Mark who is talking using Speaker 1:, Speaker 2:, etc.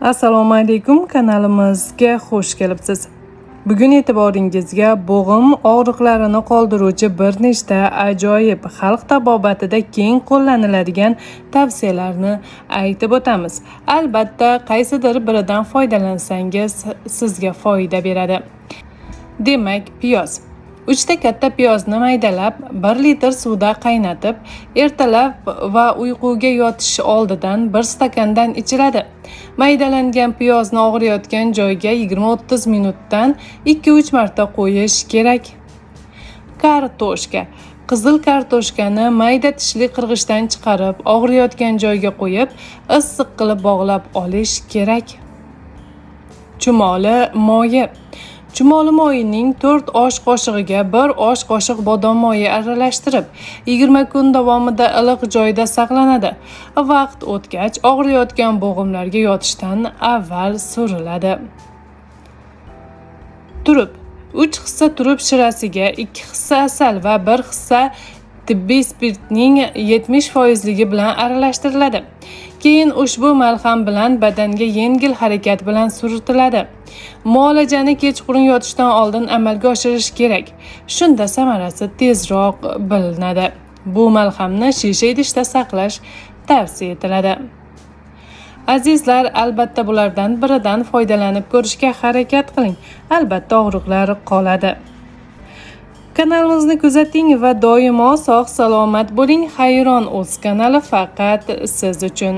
Speaker 1: Assalomu alaykum, kanalimizga xush kelibsiz. Bugun e'tiboringizga bo'g'im og'riqlarini qoldiruvchi bir nechta ajoyib xalq tabobatida keng qo'llaniladigan tavsiyalarni aytib o'tamiz. Albatta, qaysidir biridan foydalansangiz sizga foyda beradi. Demak, piyoz. 3 ta katta piyozni maydalab, 1 litr suvda qaynatib, ertalab va uyquga yotish oldidan 1 stakandan ichiladi. Maydalangan piyozni og'riyotgan joyga 20-30 minutdan 2-3 marta qo'yish kerak. Kartoshka. Qizil kartoshkani mayda tishli qirg'ichdan chiqarib, og'riyotgan joyga qo'yib, issiq qilib bog'lab olish kerak. Chumoli moyi. Chumoli moyining 4 osh qoshig'iga 1 osh qoshiq bodom moyi aralashtirib, 20 kun davomida iliq joyda saqlanadi. Vaqt o'tgach, og'riyotgan bo'g'imlarga yotishdan avval suriladi. Turp. 3 hissa turp shirasiga 2 hissa asal va 1 hissa tibbiy spirtning 70% bilan aralashtiriladi. Keyin ushbu malham bilan badanga yengil harakat bilan surtiladi. Muolajani kechqurun yotishdan oldin amalga oshirish kerak. Shunda samarasi tezroq bilinadi. Bu malhamni shisha idishda saqlash tavsiya etiladi. Azizlar, albatta bulardan biridan foydalanib ko'rishga harakat qiling. Albatta og'riqlar qoladi. Kanalimizni kuzating va doimo sog' salomat bo'ling. Hayron o'z kanali faqat siz uchun.